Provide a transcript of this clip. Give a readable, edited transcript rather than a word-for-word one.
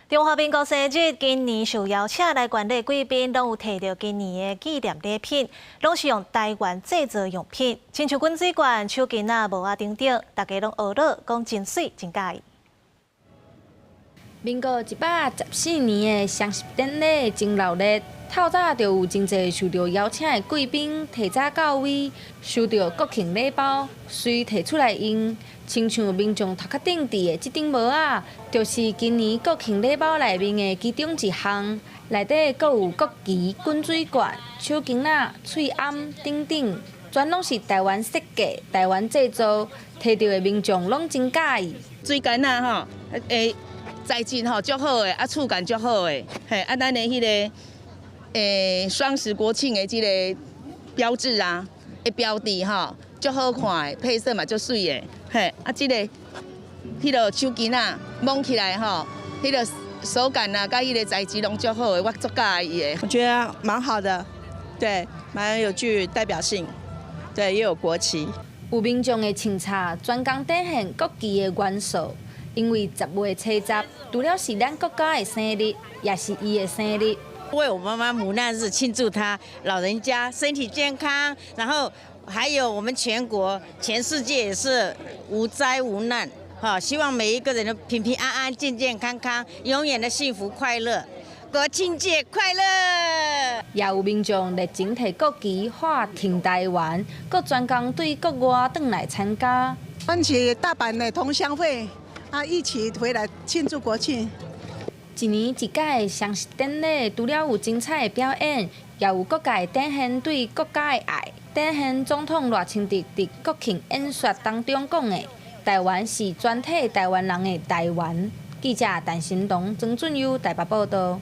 中華民國生日，今年受邀請來觀禮貴賓，攏有提著今年的紀念禮品，攏是用台灣製造用品，親像滾水罐、手巾仔、帽仔等等，大家攏呵咾講真媠，真佮意。民國114年的雙十典禮真熱鬧，透早就有真濟受著邀請的貴賓提早到位，收著國慶禮包，隨提出來用。親像民眾頭殼頂戴的這頂帽仔，就是今年國慶禮包內面的其中一項。內底閣有國旗、滾水罐、手巾仔、喙罨等等，全攏是台灣設計、台灣製造，提著的民眾攏真佮意。水管仔吼，材質吼足好的，啊觸感足好的，嘿，啊咱的彼个雙十國慶的這个標誌啊，的標誌吼，足好看的，配色嘛足媠的，嘿，啊這个彼个手巾仔摸起來吼，彼个手感啊，佮彼个材質攏足好的，我足佮意的。我覺得蠻好的，對，蠻有具代表性，對，又有國旗。有民眾會穿插專工展現國旗的元素，因為10月初十，除了是咱國家的生日，也是伊的生日。為我媽媽母難日慶祝她老人家身體健康，然後還有我們全國、全世界也是無災無難，哈！希望每一個人都平平安安、健健康康，永遠的幸福快樂，國慶節快樂！也有民眾熱情提國旗喊挺台灣，閣專工對國外轉來參加。阮是大阪的同鄉會啊，一起回來慶祝國慶。一年一屆的雙十典禮，除了有精彩的表演，也有各界展現對國家的愛，展現總統賴清德佇國慶演說當中講的：台灣是全體台灣人的台灣。記者陳新東、曾俊優台北報道。